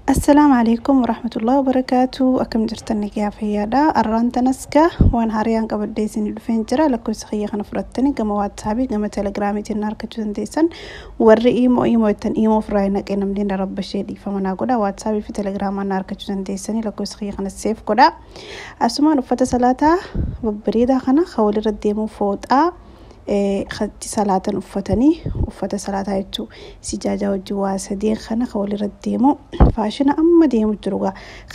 Assalaamu alaikum warahmatullahi wabarakaatu. Akkam jirtan? Nagayaa, fayyaadha. Arraan tanaska waan haariyaan qabadhee isin dhufeen jira. Lakkoofsa kiyya kana fudhattanii gama WhatsAppii, gama Telegramiitiin argachuu dandeessan. Warri imo imo ittan imo ofirraa hin naqee, namni na rabbashee, dhiifama naa godha. WhatsAppii fi Telegramaan na argachuu dandeessanii. Lakkoofsa kiyya kana save godha. Asumaan uffata salaataa babbareedaa kana kan walirra deemuu, fooxaa itti salaatan uffatanii, uffata salaataa jechuun sijaajaa wajjin waa sadeen kana kan walirra deemu, faashina amma deemu jiru.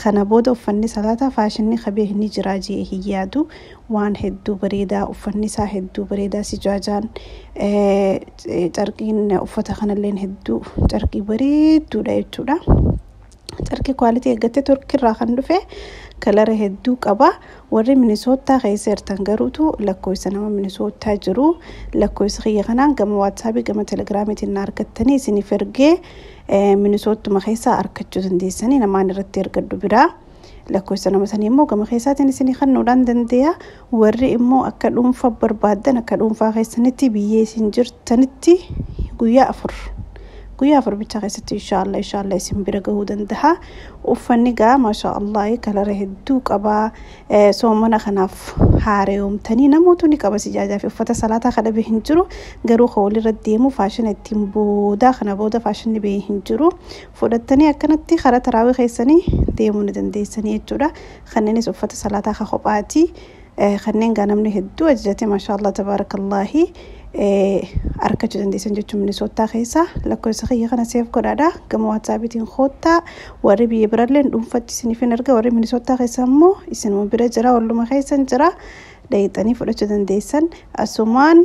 Kana booda uffanni salaataa faashinni qabee ni jira jee hin yaadu. Waan hedduu bareedaa, uffanni isaa hedduu bareedaa, sijaajaan carqiin uffata kanalleen hedduu carqii bareedduudha jechuudha. Carqii quality eeggattee Turkiirraa kan dhufe, colora hedduu qaba. Warri Minisootaa keessa jirtan garuutu lakkoofsa nama Minisootaa jiru lakkoofsa kiyya kanaan gama WhatsAppii, gama Telegramiitiin na argattanii isiniif ergee Minisoottuma keessaa argachuu dandeessanii. Namaan irratti ergadhu biraa lakkoofsa nama sanii immoo gama keessaatiin isinii kennuudhaan dandeenya. Warri immoo akka dhuunfaa barbaaddan, akka dhuunfaa keessanitti biyyee isin jirtanitti guyyaa 4, guyyaa 4 bichaa keessatti inshaallah inshaallah isin bira gahuu danda'a. Uffanni gaa maasha Allah colora hedduu qabaa. Soomana kanaaf haareewwamtanii namoota ni qaba. Sijaajaa fi uffata salaataa kadhabe hin jiru, garuu kan walirra deemu faashina ittiin boodaa kana booda faashinni bahee hin jiru. Fudhattanii akkanatti karaa taraawii keessanii deemuu ni dandeessanii jechuudha. Kanneenis uffata salaataa kan kophaati. Kanneen gaa namni hedduu ajajate, maasha Allah tabaarakallaahi, argachuu dandeessan jechuun Minisootaa keessa. Lakkoofsa kiyya kana save godhaadha, gama WhatsAppiitiin koottaa. Warri biyya birallee dhuunfatti isiniif hin erga. Warri Minisootaa keessa immoo isinuma bira jira, walluma keessan jira, dhayixanii fudhachuu dandeessan. Asumaan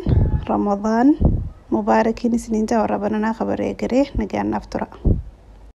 Ramadaan mubaarakiin isiniin jaa. Warra bananaa kabaree garee nagaan naaf tura.